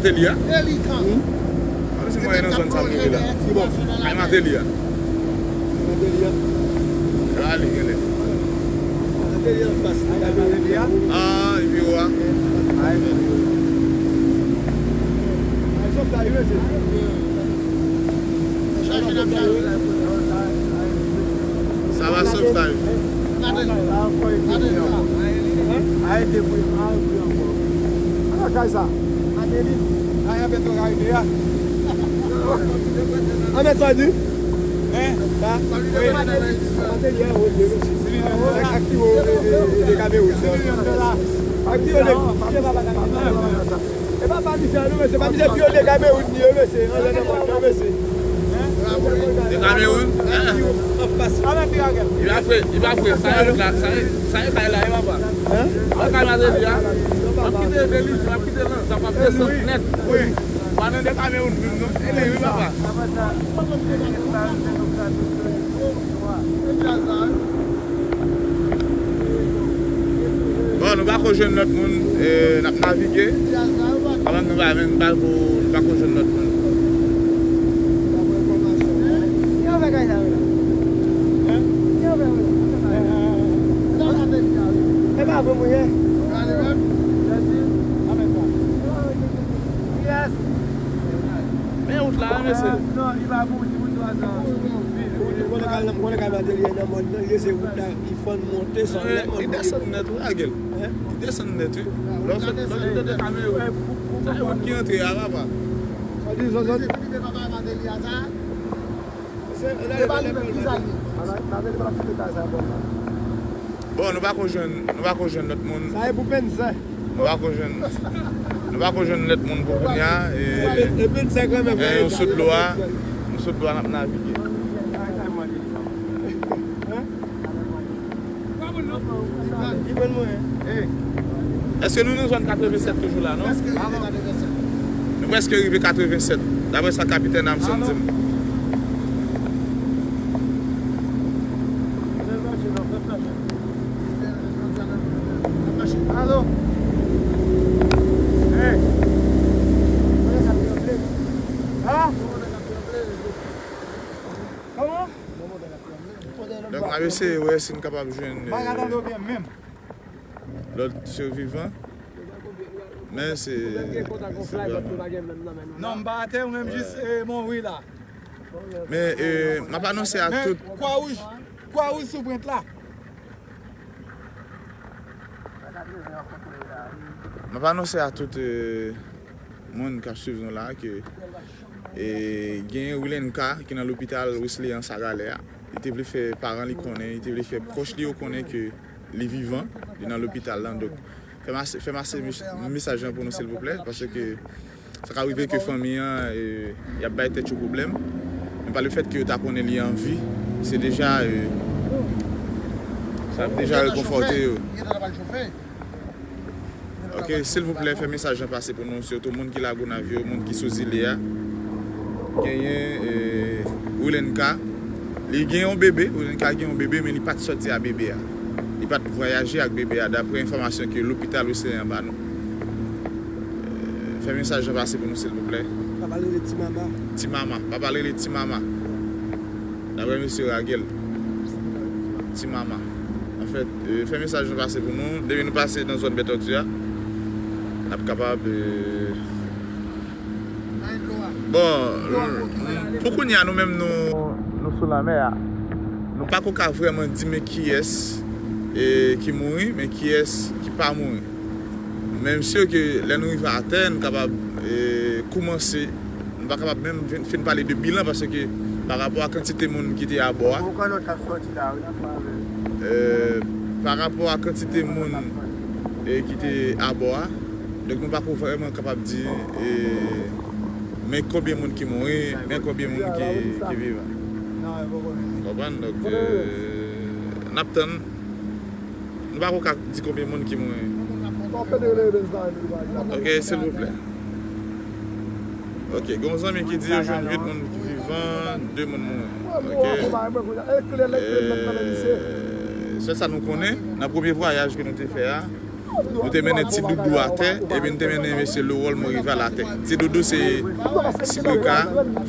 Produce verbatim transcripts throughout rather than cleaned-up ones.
Eli a? Eli kan. Kòmsi mwen nan zòn sa m rive la. Ki bò? Ay Mateli a. Mateli a. Yo ale genlè. Mateli anfas. Mateli a. Ah, epi ou a. Ay, men. Ay, sòt la, yo, se. Chache n ap chache. Sa va sòt la. Mateli. Mateli. Arete pou yo. Arete pou yo ankò. Ala kay sa. Mateli. Anmèt sa di. Hein? Sa? Wi. Mateli a wòl de mesye. Ak, ak ki wò, e, e, e, de Kamewoun sa. Ak ki wò de. E pa pa misye, non, mesye, pa misye pye de Kamewoun li ye, mesye. Anlè nan mòn nan, mesye. De Kamewoun? Anfas. Li pa vre, li pa vre. Sa yo la, sa yo, sa yo bay la, e papa. Hein? Mwen ka gade li a. M ap kite Belize, m ap kite nan, sa p ap desann nèt. Wi. Pa nan de Kamewoun menm non. E li wi papa. Bon, nou pa ko jwenn lòt moun, e, n ap navige. Pandan nou pa menm pa ko, nou pa ko jwenn lòt moun. Ki afè kay sa yo la? Hein? Ki afè yo la? E pa vre mwen ye. Yes. Men wout la, wi, mesye. Non, li pa bon, li bon, li pa bon. Ou konnen kay la, m konnen kay Mateli nan mòn nan, li se wout la, li fann monte, sa, li desann nèt, wi, Agel. Hein? Li desann nèt, wi. Lò sot, lò sot de Kamewoun. Sa e wout ki antre a, papa. Sa di, zòzòt. Bon, nou pa ko jwenn, nou pa ko jwenn lòt moun. Sa e pou Penn Sen. Nou pa ko jwenn, nou pa ko jwenn lòt moun pou kounye a. E, e Penn Sen kanmenm, e, nou sot dlo a, nou sot dlo a, n ap navige. Èske nou nan zòn katrevennsèt toujou la, non? Nou prèske rive katrevennsèt, daprè sa kapitèn Amson di m. Alo. Hey. Hein? Kòman? Donk, n ap eseye wè si n kapab jwenn, lòt sivivan. Men se, se vrèman. Non, m pa atè, mwen menm jis, eh, mouri la. Men, eh, m ap anonse a tout. Kwa Wouj, Kwa Wouj sou pwent la. M ap anonse a tout, eh, moun k ap swiv nou la ke, eh, genyen Wilenka ki nan lopital Wesley an Sagalè a. Li te vle fè paran li konnen, li te vle fè pwòch li yo konnen ke li vivan, li nan lopital lan. Donk, fè m pase, fè m pase mes-, mesaj lan pou nou, silvouplè, paske sa ka rive ke fanmi an, eh, y ap bay tèt yo pwoblèm. Men pa lefèt ke yo ta konnen li an vi, se deja, eh, sa ap deja rekonfòte yo. Ok, silvouplè, fè mesaj lan pase pou nou, sitou moun ki Lagonav yo, moun ki sou zile a. Genyen, eh, Wilenka. Li gen yon bebe, Wilenka gen yon bebe, men li pa t sòti a bebe a. Li pa t vwayaje ak bebe a, daprè enfòmasyon ke lopital Wesley an ba nou. Eh, fè mesaj lan pase pou nou, silvouplè. Papa l rele Ti Mama. Ti Mama. Papa l rele Ti Mama. Daprè mesye Ragel. Ti Mama. Anfèt, eh, fè mesaj nou pase pou nou. Depi nou pase nan zòn Bètòti a, n ap kapab, eh, bon, pou kounye a, nou menm, nou, nou sou lanmè a. Nou pako ka vrèman di men kiyès, eh, ki mouri, men kiyès ki pa mouri. Men m si ke lè nou rive atè, nou kapab, eh, koumanse, nou pa kapab menm fin, fin pale de bilan, paske pa rapò a kantite moun ki te abò a, eh, pa rapò a kantite moun, eh, ki te abò a, donk nou pako vrèman kapab di, eh, men konbyen moun ki mouri, men konbyen moun ki, ki vivan. Konprann? Donk, eh, n ap tann. Nou pako ka di konbyen moun ki mouri. Ok, silvouplè. Ok, gen yon zanmi ki di yo jwenn uit moun vivan, de moun mouri. Ok. Eh, sèl sa nou konnen, nan premye vwayaj ke nou te fè a, Nou te mennen Ti Doudou atè, epi n te mennen mesye Lowol Morival atè. Ti Doudou se sibrika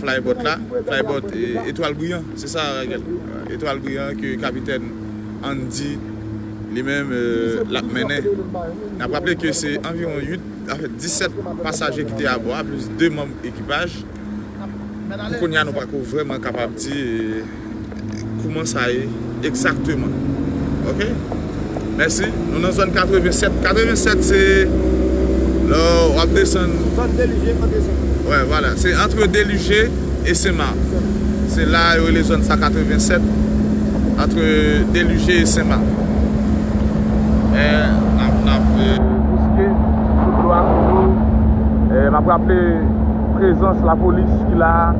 Flybot la, Flybot, e, Etwal Briyan, se sa, Raguel. Etwal Briyan ke kapitèn Andy, li menm, e, l ap mennen. N ap raple ke se anviwon uit, anfen, disèt pasaje ki te abò a, plis de manm ekipaj. Pou kounye a, nou pako vrèman kapab di, e, kouman sa ye egzakteman. Oke? Mèsi. Nou nan zòn katrevensèt. Katrevensèt, se lè w ap desann. Zòn Delije, an desann. Wè, vwala. Se antre Delije e Senmak. Se la yo rele zòn sa katrevensèt, antre Delije e Senmak. E, n ap, n ap, e, bouske tout dlo a kote w. E, m ap raple prezans lapolis ki la a.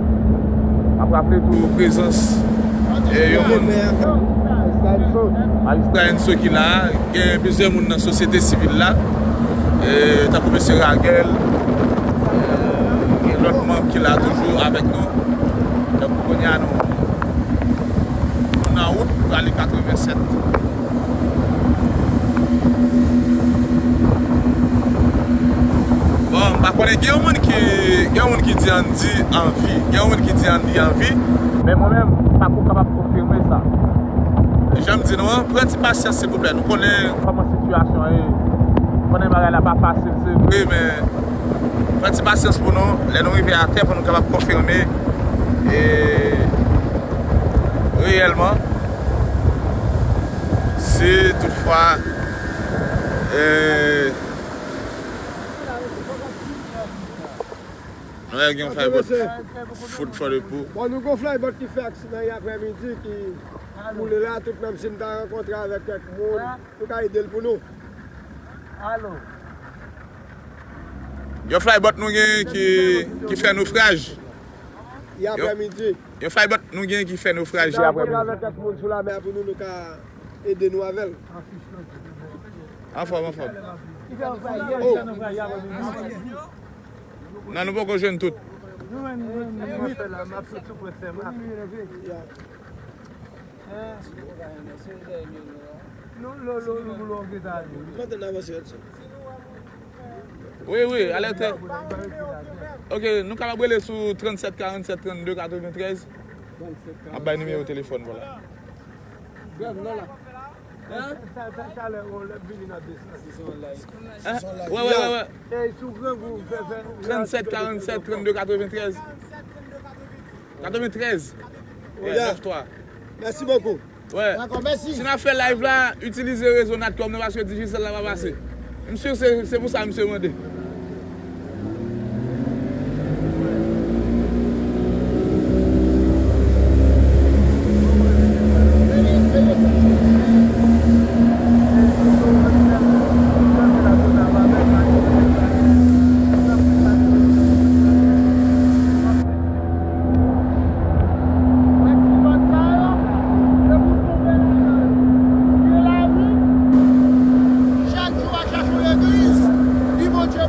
M ap raple tou prezans, e, yon moun, Majistra Enso ki la a. Gen plizyè moun nan sosyete sivil la, e, tankou mesye Raguel, e, gen lòt manm ki la toujou avèk nou. Donk, kounye a, nou, nou nan wout pou ale katrevensèt. Bon, m pa konnen, gen yon moun ki, gen yon moun ki di Andy an vi. Gen yon moun ki di Andy an vi. Men mwen menm, m pako kapab konfime sa. Jan m di nou an, pran ti pasyans, silvouplè. Nou konnen kòman sitiyasyon an ye. Nou konnen bagay la pa fasil, se vre, men pran ti pasyans pou nou. Lè nou rive atè, pou nou kapab konfime, e, reyèlman, si toutfwa, e, nou wè gen yon Flybot fout fò de pou. Bon, nou gon Flybot ki fè aksidan yè aprèmidi, ki boule la, tout menm si n ta rankontre avèk kèk moun, nou ka ede l pou nou. Alo. Yon Flybot nou gen ki, ki fè nofraj. Yè aprèmidi. Yon Flybot nou gen ki fè nofraj yè aprèmidi. Avèk kèk moun sou lamè pou nou, nou ka ede nou avè l. Anfòm, anfòm. Oh. Non, nou poko jwenn tout. Nou menm, nou menm, nou menm. Ya. Wi, wi, alète. Ok, nou kapab rele sou trannsèt karannsèt trannde katreventrèz. M ap bay nimewo telefòn, vwala. Frè m, non la. Hein? Talè, lè vini nan desann. Hein? Wè, wè, wè, wè. Trannsèt karannsèt trannde katreventrèz. Katreventrèz. Yeah, nèf twa. Mèsi bokou. Wè. Dakò, mèsi. Si n ap fè live la, itilize rezo Natcom nan, paske Digicel la pa pase. M si se, se pou sa misye mande. Chak jou w ap chache yon legliz, di Bondye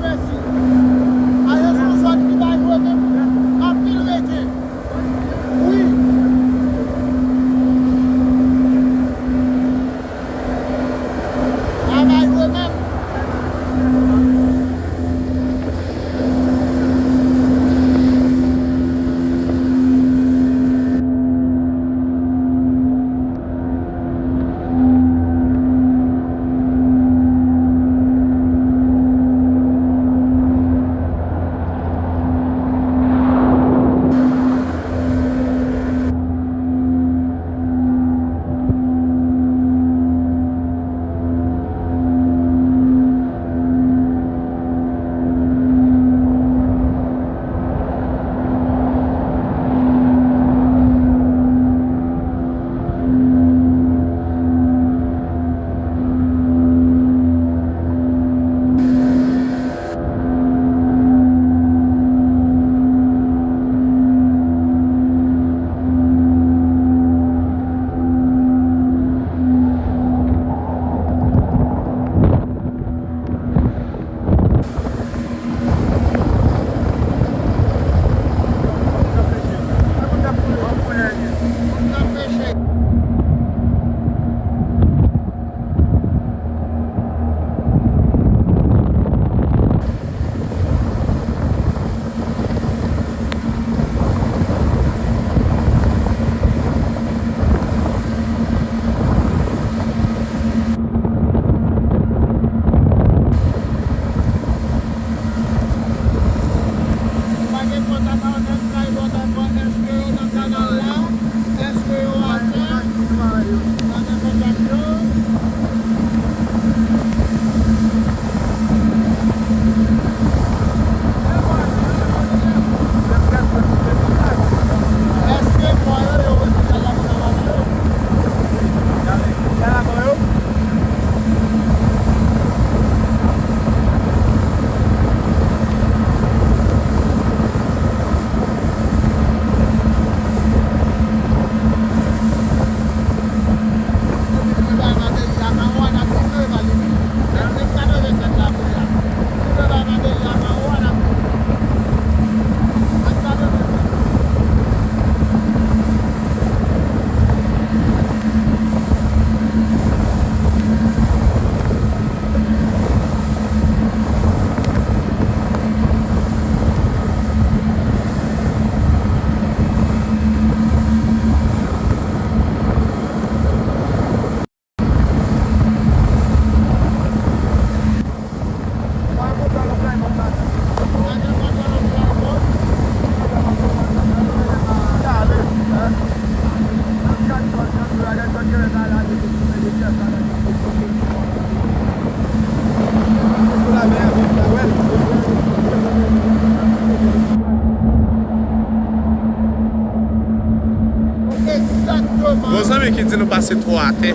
Gon zanmi ki di nou pase twò atè.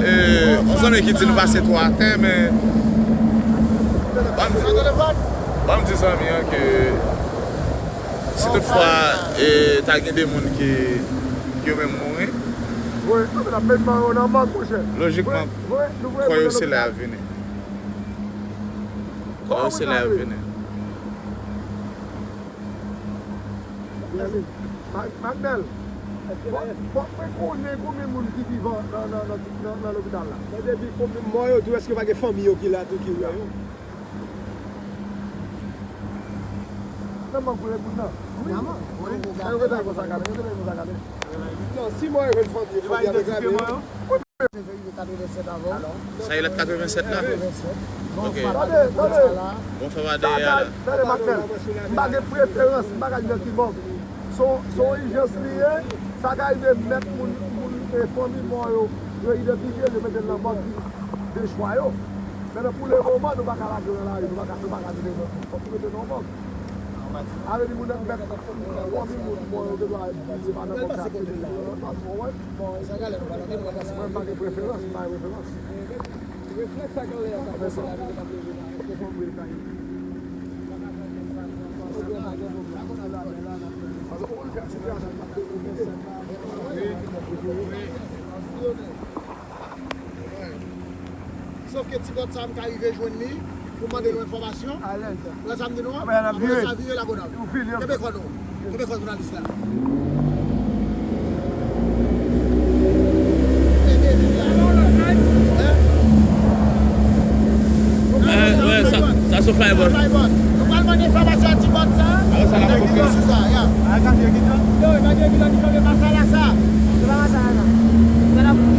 E, gon zanmi ki di nou pase twò atè, men ban m di, ban m di zanmi an ke si toutfwa, e, ta gen de moun ki, ki yo menm mouri, lojikman, kò yo se lè y ap vini. Kò yo se lè y ap vini. Mèsi. Mac-, Macnel, fò, fò mwen konnen konbyen moun ki vivan nan, nan, nan, nan, nan lopital la. Men depi konbyen mò yo tou, èske pa gen fanmi yo ki la tou ki wè yo? Nan mank pou lè moun nan. Wi. Nan mank. Wi. Nan yo mete konsa gade, yo mete konsa gade. Non, si mò yo jwenn fanmi yo, fanmi yo reklame yo. Sa e lèt katrevennsèt la? Ok. Tande, tande. Bon, fò m ade a la. Tande, Macnel. M pa gen preferans, m pa ka di nan ki mòg. Se yon, se yon ijans li ye. Sa ka rive mèt moun, moun, e, fanmi mò yo, yo idantifye l, yo mete l nan mòg ki de chwa yo. Men pou le moman, nou pa ka lage l nan lari, nou pa ka, nou pa ka mete l nan, fòk nou mete l nan mòg. Sa vle di moun nan mèt fanmi moun mò yo te dwe di se pa nan mòg yo ap mete l la. Ou konprann? Mwen pa gen preferans, m pa gen preferans. Reflèks sa k anlè a ka fè sa. Sòf ke ti bòt sa a, m ka rive jwenn li pou mande nou enfòmasyon. Alèz. Wè sa m di nou an? Apre sa, vire lagonav. Kenbe kò nou. Kenbe kò jounalis la. Wè, wè, sa, sa se Flybot. Flybot. Nou pral mande enfòmasyon a ti bòt sa. Alò, sa la pou sou sa, ya. Yo, yo di yo di yo di yo pa sa la sa. Se pa sa la sa. Se la pou